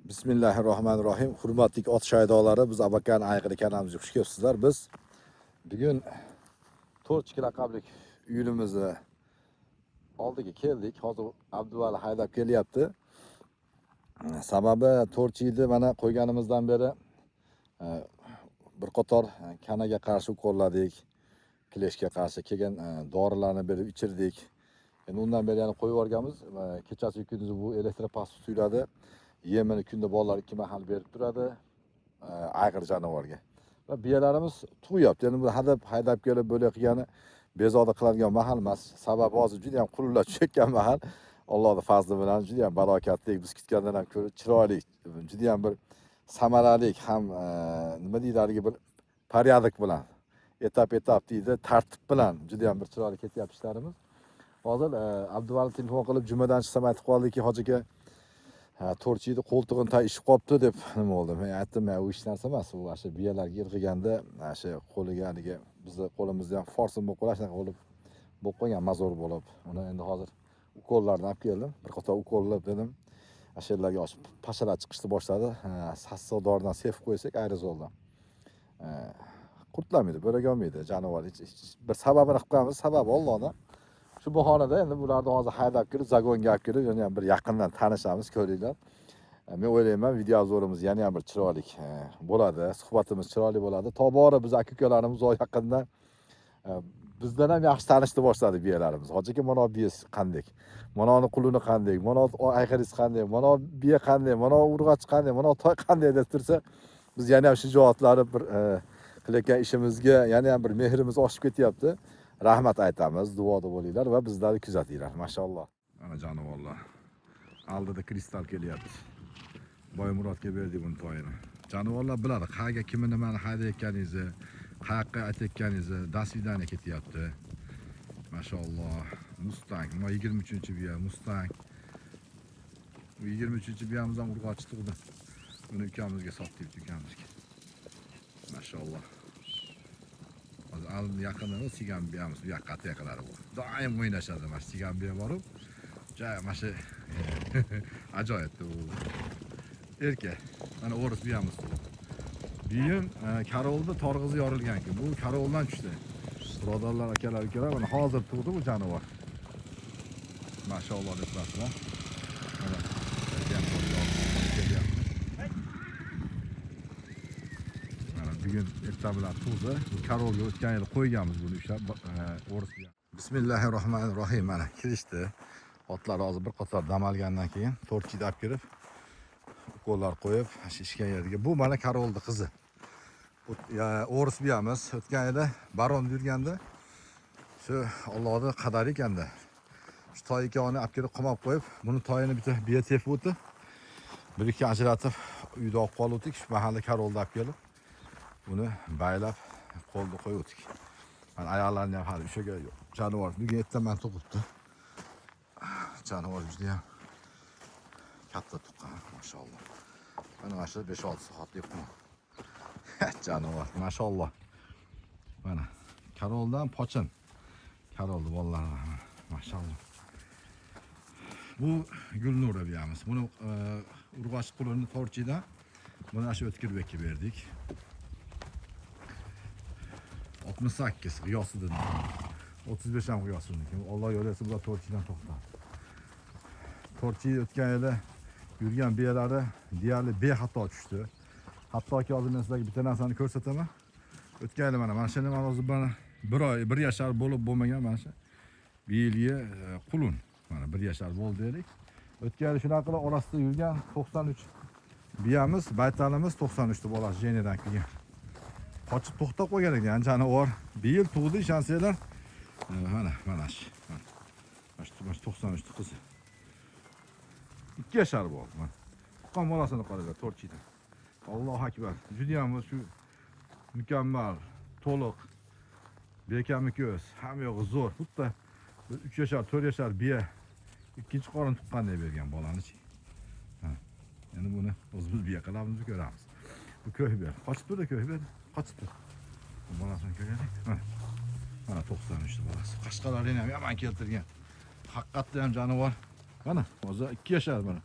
Bismillahirrohmanirrohim. Hurmatli ot shaydolari, biz Abakan ayg'iri kanalimizga xush kelibsizlar. Biz bugun To'rchik laqabli uyimizni oldiga keldik. Hozir Abduvali haydab kelyapti. Sababi to'rchikni mana qo'yganimizdan beri bir qator kanaga qarshi ukolladik, kleshga qarshi kelgan dorilarni berib ichirdik. Endi undan beri yana qo'yib yuborganmiz. Kechasi kunduzi bu elektropast suyuladi. Yemini kunda bolalar 2 mahal berib turadi ayg'ir jonivorga. Va biyalarimiz tug'yapti. Endi bu hadab haydab kelib bo'lak qilgani bezovta qiladigan mahal emas. Sababi hozir juda ham qulunlar tushayotgan mahal. Allohning fazli bilan juda ham barokatli, biz kutgandan ham ko'ra chiroyli, juda ham bir samarali ham nima deydi haligi bir порядок bilan, etap-etap deydi, tartib bilan juda ham bir chiroyli ketyapti ishlarimiz. Hozir Abduvali telefon qilib jumadan chiqsam aytib qoldiki, hoji aka, to'rchiyni qo'ltig'ini tay ishib qolibdi deb nima bo'ldi. Men aytdim, u hech narsa emas, u o'sha biyalarga irg'iganda o'sha qo'liga haligi bizni qo'limizda ham forsin bo'lib qoladi, shunaqa bo'lib qolgan, mazor bo'lib. Uni endi hozir ukollarni olib keldim. Bir qator ukollab dedim. O'sha yerlarga ochib pashalar chiqishni boshladi. Sassiq doridan sepib qo'ysak aerozoldan. Qurtlamaydi, bo'rak olmaydi jonivor. Hech bir sababini qilib qo'yamiz, sababi Allohdan. Shu bahonada endi bularni hozir haydab kelib, zagonga olib kelib, yana ham bir yaqindan tanishamiz, ko'ringlar. Men o'ylayman, video obzorimiz yana ham bir chiroyli bo'ladi, suhbatimiz chiroyli bo'ladi. Tobora biz aka-ukalarimiz yaqindan bizdan ham yaxshi tanishni boshladi biyalarimiz. Hoji aka, mana biyasi qanday? Mana uni quluni qanday? Mana ayg'iringiz qanday? Mana biya qanday? Mana urg'achi qanday? Mana toy qanday deb tursa, biz yana ham shijoatlanib bir qilayotgan ishimizga yana ham bir mehrimiz oshib ketyapti. Rahmat aytamiz, duoda bo'linglar va bizlarni kuzatinglar. Mashalloh. Mana jonivorlar. Aldida kristal kelyapti. Boymurodga berdik buni toyini. Jonivorlar biladi, qayerga kimni nimani haydayotganingizni, qayoqqa aytayotganingizni, до свидания ketyapti. Mashalloh. Mustang, mana 23-biya Mustang. Bu 23-biyamiz ham urg'ochi tug'di. Buni ukamizga sotdik, ukamizga. Mashalloh. Hozir aldin yaqinda sigan biyamiz bu yoqqa atayqalari bu. Doim o'ynashadi mana shu sigan biya borib. Ja mana shu ajoyib u. Erkak. Mana o'ris biyamiz tug'di. Bugun karolda torg'izi yorilgan-ku. Bu karoldan tushdi. Birodarlar, akalar, ukalar, mana hozir tug'di bu jonivor. Mashalloh deb turasizlar. Mana kelyapti. Mana bugun erta bilan tug'di. Bu karolga o'tgan yili qo'yganmiz buni ushlab o'ris biya. Bismillahirrohmanirrohim. Mana kirishdi. Otlar hozir bir qator dam olgandan keyin to'rtchida olib kirib ukollar qo'yib, shu ishgan yerga. Bu mana karolni qizi. O'ris biyamiz. O'tgan yili baron yurganda shu Allohning qadari ekanda. Shu toy ikkovini olib kelib qamab qo'yib, buni toyini bitta biya tepib o'tdi. Bir ikki ajratib uyda olib qoldik. Shu mahalla karolni olib kelib, buni baylab qo'lda qo'yib o'tdik. Mana oyoqlarini ham hali o'shaga yo'q. Jonivor bugun ertaman tug'ibdi. Jonivor juda ham katta tuqqan, mashalloh. Mana shu 5-6 soatlik qum. Jonivor, mashalloh. Mana karoldan pochin. Karolni bolalari, mashalloh. Bu Gulnura biyamiz. Buni urg'ochi qulini torchidan buni shu O'tkirbekka berdik. 68 G'iyosiddin. 35 ham G'iyosiddin. Alloh yo'l bersa bular torchidan to'xtadi. Torchi o'tgan yili yurgan biyalari deyarli bexato tushdi. Hattoki hozir men sizlarga bitta narsani ko'rsataman. O'tgan yili mana shuni mana hozir mana bir oy, bir yashar bo'lib bo'lmagan mana shu bir yilgi qulun. Mana bir yashar bo'ldi deylik. O'tgan yili shunaqa qilib orasida yurgan 93 biyamiz, baytalimiz 93 ta bolasi Jenidan kelgan. Qochib to'xtab qo'ygan ekan jonivor. Bir yil tug'di, ishonsanglar. Mana shu. Mana shu 93 ta qizi. 2 yashar bo'ldi. Mana. Tuqqan bolasini qaranglar, to'rtchidan. Allohu akbar. Juda ham shu mukammal, to'liq, bekami ko'z, hamma yo'g'i zo'r. Xuddi 3 yashar, 4 yashar biya ikkinchi qorin tuqqanday bergan bolani-chi. Ha. Endi buni o'zimiz biya qilamiz, ko'ramiz. Bu ko'hber. Qochib turdi ko'hber, qochib turdi. Bu bolasini ko'raylik. Mana. Mana 93 ta bolasi. Qashqalarni ham yomon keltirgan. Haqiqatda ham jonivor. Mana hozir 2 yashar mana.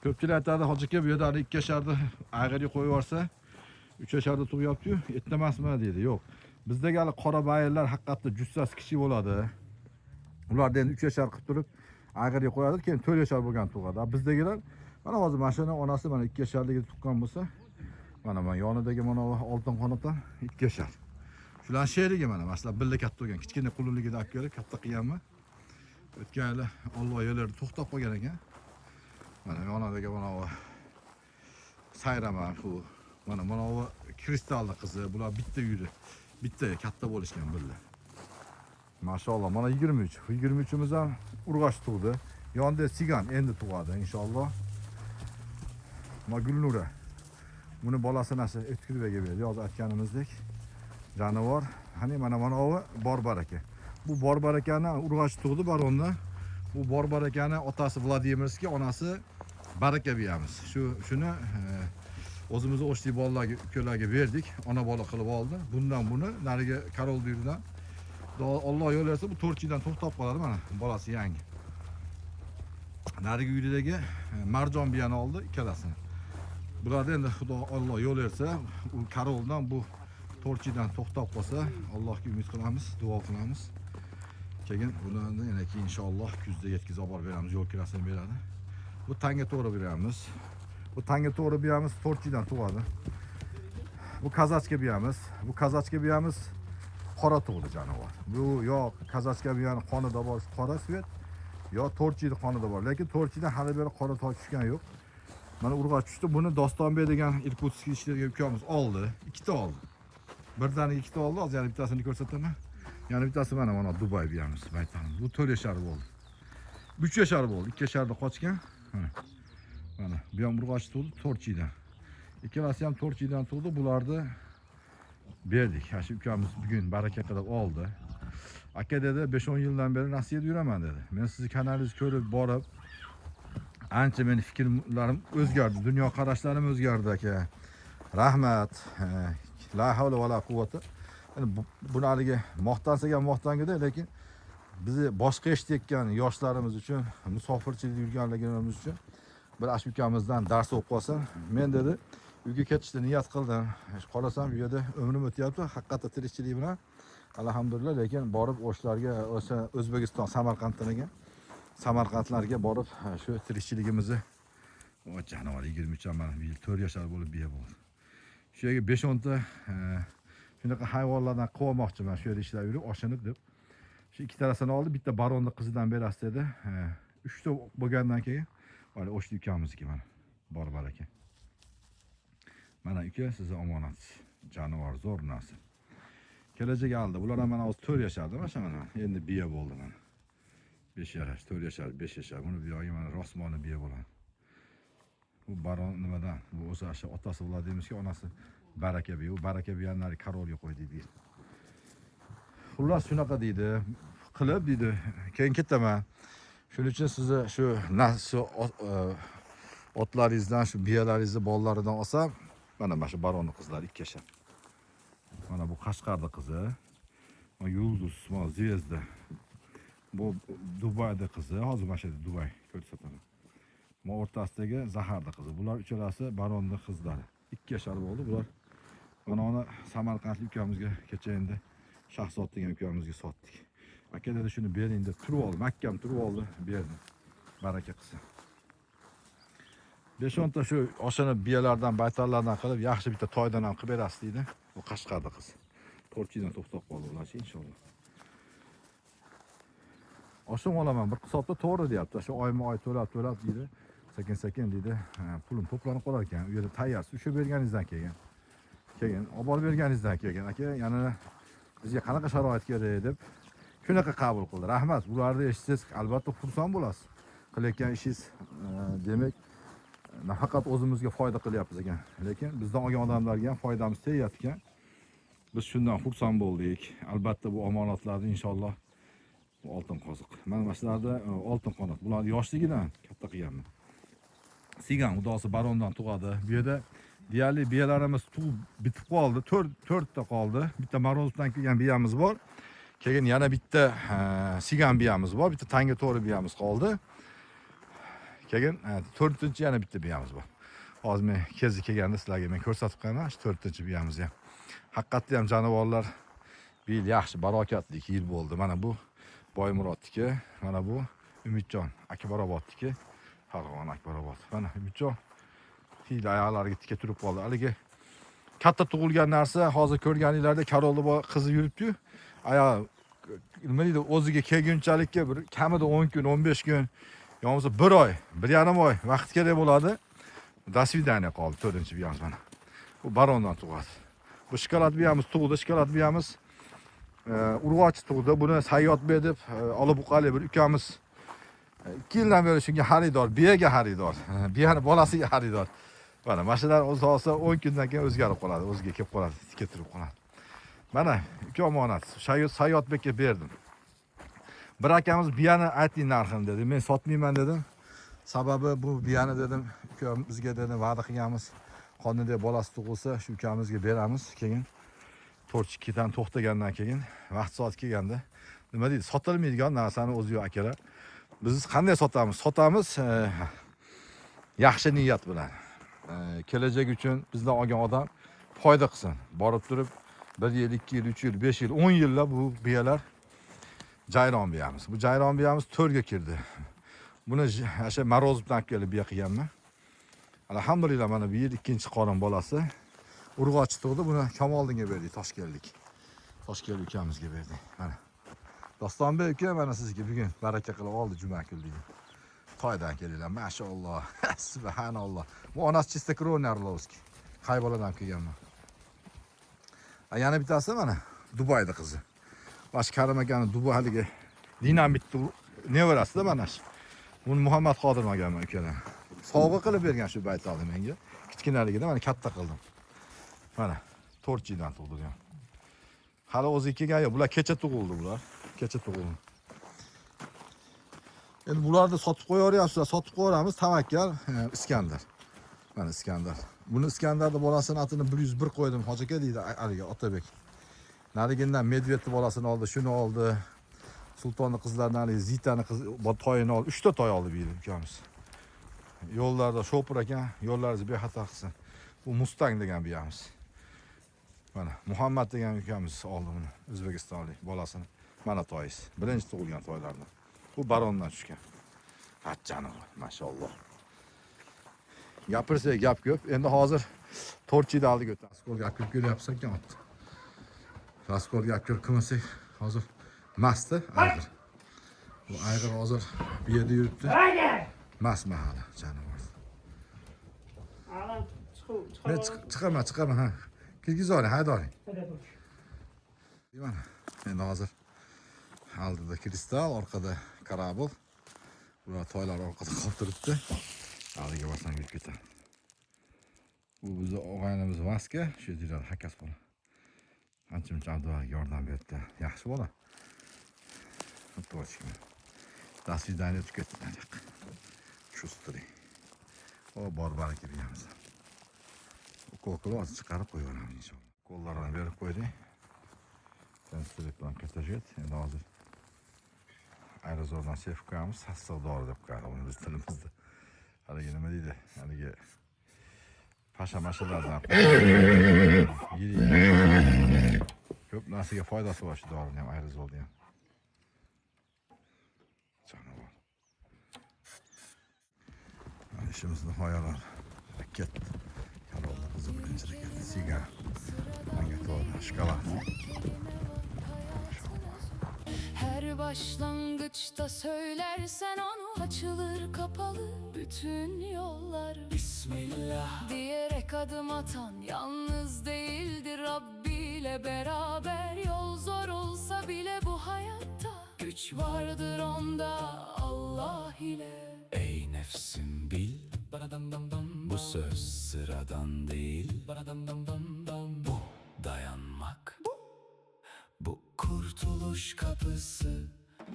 Ko'pchilik aytadi, hoji aka, bu yerda hali 2 yasharda ayg'irga qo'yib yuborsa, 3 yasharda tug'yapti-yu, ertamasmi deydi. Yo'q. Bizdagi hali qora bayirlar haqiqatda jussasi kichik bo'ladi. Ularda endi 3 yashar qilib turib ayg'irga qo'yadi, keyin 4 yashar bo'lgan tug'adi. A bizdagilar mana hozir mashina onasi mana 2 yasharligida tuqqan bo'lsa, mana yonidagi mana bu oltin qanotdan 2 yashar. Shularning sherigi mana shular birga katta bo'lgan, kichkina qulunligida olib kelib katta qilganman. O'tgan yili Alloh yo'lida to'xtab qolgan ekan. Mana yonidagi mana bu Sayrama bu mana bu kristalli qizi, bular bitta uyda, bitta katta bo'lishgan birga. Mashalloh, mana 23. 23imiz ham urg'och tug'di. Yonida sigan endi tug'adi inshaalloh. Mana Gulnura. Buni bolasi nasha O'tkirbaga berdi. Yoz aytganimizdek jonivor. Hani mana bu Borbar aka. Bu Borbar akani urg'och tug'di baronda. Bu Borbar akani otasi Vladimirskiy, onasi Baraka biyamiz. Shuni o'zimizni o'shlik bolalarga, ukalarga berdik. Ona bola qilib oldi. Bundan buni narigi Karol buyurdan Alloh yo'l bersa bu 4 yildan to'xtab qoladi mana bolasi yangi. Narigi uydagi Marjon biyani oldi ikkalasini. Bularda endi Xudo Alloh yo'l bersa, u Karoldan bu 4 yildan to'xtab qolsa, Allohga umid qilamiz, duo qilamiz. Keyin bularni yana keyin inshaalloh kuzda yetkazib olib borib beramiz, yo'l kirasini beradi. Bu tanga to'g'ri beramiz. Bu tanga to'g'ri biyamiz 4 yildan tug'adi. Bu казачка biyamiz. Bu казачка biyamiz qora tug'di jonivor. Bu yo казачка biyani qonida bor qora цвет, yo to'rchiyni qonida bor. Lekin to'rchiydan hali beri qora toy tushgani yo'q. Mana urg'och tushdi. Buni Dostonbek degan Irkutskiy ishlaydigan ukamiz oldi. Ikkita oldi. Birdaniga ikkita oldi. Hozir yana bittasini ko'rsataman. Yana bittasi mana Dubay biyamiz, baytalimiz. Bu 4 yashar bo'ldi. 3 yashar bo'ldi. 2 yasharda qochgan. Mana. Mana bu ham urg'och tug'di to'rchiydan. Ikkalasi ham to'rchiydan tug'di. Bularni berdik. Mana shu ukamiz bugun baraka qilib oldi. Aka dedi, 5-10 yildan beri Rossiyada yuraman dedi. Men sizni kanalingizni ko'rib borib, ancha meni fikrlarim o'zgardi, dunyo qarashlarim o'zgardi aka. Rahmat. La havla va la quvvata. Endi buni haligi maqtansak ham maqtangida, lekin bizni boshqa eshitayotgan yoshlarimiz uchun, musofirchilikda yurganligimiz uchun bir shu ukamizdan dars o'qib qolsin. Men dedi, uyga ketishni niyat qildim. Qarasam u yerda umrim o'tyapti, haqiqatda tirikchilik bilan. Alhamdulillah, lekin borib o'shlarga, o'sha O'zbekiston Samarqanddan ekan. Samarqandlarga borib shu tirikchiligimizni o jonivor 23 mana bu yil 4 yashar bo'lib biya bo'ldi. Shu yerga 5-10 ta shunaqa hayvonlardan qilib olmoqchiman, shu yerda ishlab yurib, oshinib deb. Shu ikkitasini oldi, bitta baronni qizidan berasiz dedi. Uchta bo'lgandan keyin mana o'shni ukamizniki mana bor aka. Mana uka, sizni omonatsiz. Jonivor zo'r narsa. Kelajak oldi. Bular ham mana hozir 4 yashardi, mana shu mana. Endi biya bo'ldi mana. 5 yashar, 4 yashar, 5 yashar. Buni bu yog'i mana rosmoni biya bo'ladi. Bu baron nimadan? Bu o'zi o'sha otasi Vladimirskiy, onasi Baraka biya. U Baraka biyani nari Karolga qo'ydik deydi. Xullas shunaqa deydi. Qilib deydi, keyin ketaman. Shuning uchun sizni shu shu otlaringizdan, shu biyalaringizni bolalaridan olsam, mana shu baronni qizlari 2 yashar. Mana bu Qashqarda qizi. Mana Yulduz, mana Zvezda. Bu Dubayda qizi. Hozir mana shu yerda Dubay ko'rsataman. Mana o'rtasidagi Zaharda qizi. Bular uchalasi baronni qizlari. 2 yashar bo'ldi bular. Mana uni Samarqandlik ukamizga kecha endi Shahzod degan ukamizga sotdik. Aka dedi, shuni bering deb turib oldi. Mahkam turib oldi, berdim. Baraka qilsin. 5-10 ta shu oshini biyalardan, baytallardan qilib, yaxshi bitta toydan ham qilib berasiz deydi. Bu Qashqarda qiz. 4 yildan to'xtab qoldi ular inshaalloh. Oshim olaman bir hisobda to'g'ri deyapti. Shu oyma oy to'lab to'lab deydi. Sekin sekin deydi. Ha, pulim to'planib qolar ekan. U yerda tayyorsiz. O'sha berganingizdan keyin. Keyin olib borib berganingizdan keyin aka yana bizga qanaqa sharoit kerak deb shunaqa qabul qildi. Rahmat. Ularni eshitsangiz albatta xursand bo'lasiz. Qilayotgan ishingiz demak nafaqat o'zimizga foyda qilyapmiz ekan, lekin bizdan olgan odamlarga ham foydamiz tegyapti ekan. Biz shundan xursand bo'ldik. Albatta bu omonatlarni inshaalloh bu oltin qoziq. Mana shularda oltin qanot. Bularni yoshligidan katta qilganman. Sigan xudosi barondan tug'adi. Bu yerda deyarli biyalarimiz tug'ib bitib qoldi. 4 4 ta qoldi. Bitta Morozovdan kelgan biyamiz bor. Keyin yana bitta sigan biyamiz bor, bitta tanga to'g'ri biyamiz qoldi. Keyin to'rtinchi yana bitta biyamiz bor. Hozir men kezi kelganda sizlarga men ko'rsatib qo'yaman shu to'rtinchi biyamizni ham. Haqiqatda ham jonivorlar bu yil yaxshi, barokatli yil bo'ldi. Mana bu Boymurodniki, mana bu Umidjon Akbarobodniki, Farg'ona Akbarobod. Mana Umidjon xiyli oyoqlariga tika turib qoldi. Haligi katta tug'ilgan narsa hozir ko'rganinglarda Karolni qizi yuribdi-yu. Oyoq nima deydi, o'ziga kelgunchalikka bir kamida 10 kun, 15 kun, yo bo'lmasa 1 oy, 1,5 oy vaqt kerak bo'ladi. До свидания qoldi to'rtinchi biyamiz mana. Bu barondan tug'adi. Bu shokolad biyamiz tug'di, shokolad biyamiz urg'ochi tug'di. Buni Sayyodbek deb Olib-Buqali bir ukamiz 2 yildan beri shunga xaridor, biyaga xaridor, biyani bolasiga xaridor. Mana shular o'zi olsa 10 kundan keyin o'zgarib qoladi, o'ziga kelib qoladi, tika turib qoladi. Mana uka omonat, Sayyodbekka berdim. Bir akamiz biyani ayting narxini dedi. Men sotmayman dedim. Sababi bu biyani dedim, ukamizga dedim va'da qilganmiz. Qonunda bolasi tug'ilsa shu ukamizga beramiz. Keyin to'rtchikidan to'xtagandan keyin vaqt soat kelganda nima deydi, sotilmaydigan narsani o'zi yo'q akalar. Biz qanday sotamiz? Sotamiz yaxshi niyat bilan. Kelajak uchun bizdan olgan odam foyda qilsin. Borib turib 1 yil, 2 yil, 3 yil, 5 yil, 10 yillab bu biyalar jayron biyamiz. Bu jayron biyamiz to'rga kirdi. Buni o'sha Morozovdan olib kelib biya qilganman. Alhamdulillah mana bu yil ikkinchi qorin bolasi urg'ochi tug'di. Buni Kamoldinga berdik, Toshkentlik. Toshkent ukamizga berdik. Mana. Dostonbek uka mana sizga bugun baraka qilib oldi juma kunligi. Toydan kelinglar, mashalloh. Subhanalloh. Bu onasi чистокровный Орловский. Qayboladan olib kelganman. Yana bittasi mana Dubayda qizi. Bosh Karim akani Dubaydagi dinamitni nevarasida mana shu. Buni Muhammad Qodir olganman ukadan. Sovg'a qilib bergan shu baytalni menga. Kichkinaligida mana katta qildim. Mana to'rtchidan tug'dirgan. Hali o'zi kelgan yo'q. Bular kecha tug'ildi bular. Kecha tug'ildi. Endi bularni sotib qo'yaveryapsizlar, sotib qo'yamiz. Tavakkal, Iskandar. Mana Iskandar. Buni Iskandarning bolasini atini 101 qo'ydim. Hoji aka deydi haligi Otabek. Narigindan Medvedni bolasini oldi, shuni oldi. Sultonni qizlarini haligi Zitani qiz toyini oldi. 3 ta toy oldi bu yil ukamiz. Yo'llarda shopir ekan, yo'llaringizni bexatar qilsin. Bu Mustang degan biyamiz. Mana Muhammad degan ukamiz oldi buni, O'zbekistonlik bolasini. Mana toyisi. Birinchi tug'ilgan toylardan. Bu barondan tushgan. Qachani, mashalloh. Gapirsak gap ko'p. Endi hozir to'rtchiyni oldiga o'tamiz. Raskolga olib kelib kelyapmiz ekan otni. Raskolga olib kelib qilmasak, hozir mastda ayg'ir. Bu ayg'ir hozir bu yerda yuribdi. Mast mahali jonivor. Men chiqaman, chiqaman ha. Kirgizoring, haydoring. Mana endi hozir oldida Kristal, orqada Karabul. Bular toylar orqada qolib turibdi. Oldiga borsam yurib ketadi. Bu bizni og'aynimiz Vaska, shu yerda yuradi, hakas bola. Ancha muncha Abdullaga yordam berdi. Yaxshi bola. Точно. До свидания o'tib ketdi. Шустрый. O bor baraka beramiz. Ukol qilib hozir chiqarib qo'yaveramiz inshaalloh. Qo'llarini berib qo'ydik. Sensitivlik bilan ketajat. Endi hozir aerozoldan sepib qo'yamiz. Sassiq dori deb qo'yadi uni biz tilimizda. Haligi nima deydi? Haligi pasha mashalardan yirik. Ko'p narsaga foydasi bor shu dorini ham, aerozolni ham. Jonivor. Mana ishimiz nihoyalar ketdi. Kalolni qizi birinchida ketdi. Sigara. Manga to'g'ri, shokolad. Her başlangıçta söylersen onu açılır kapalı bütün yollar. Bismillah diyerek adım atan yalnız değildir Rabbi ile beraber. Yol zor olsa bile bu hayatta güç vardır onda Allah ile. Ey nefsim bil, bu söz sıradan değil. Bu dayanmak, bu kurtuluş kapısı.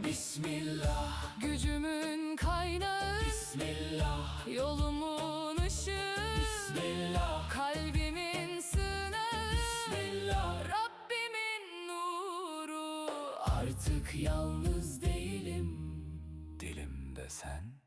Bismillah, Gücümün kaynağı, Bismillah, yolumun ışığı, Bismillah, kalbimin sığınağı, Bismillah. Rabbimin nuru. Artık yalnız değilim, dilimde sen.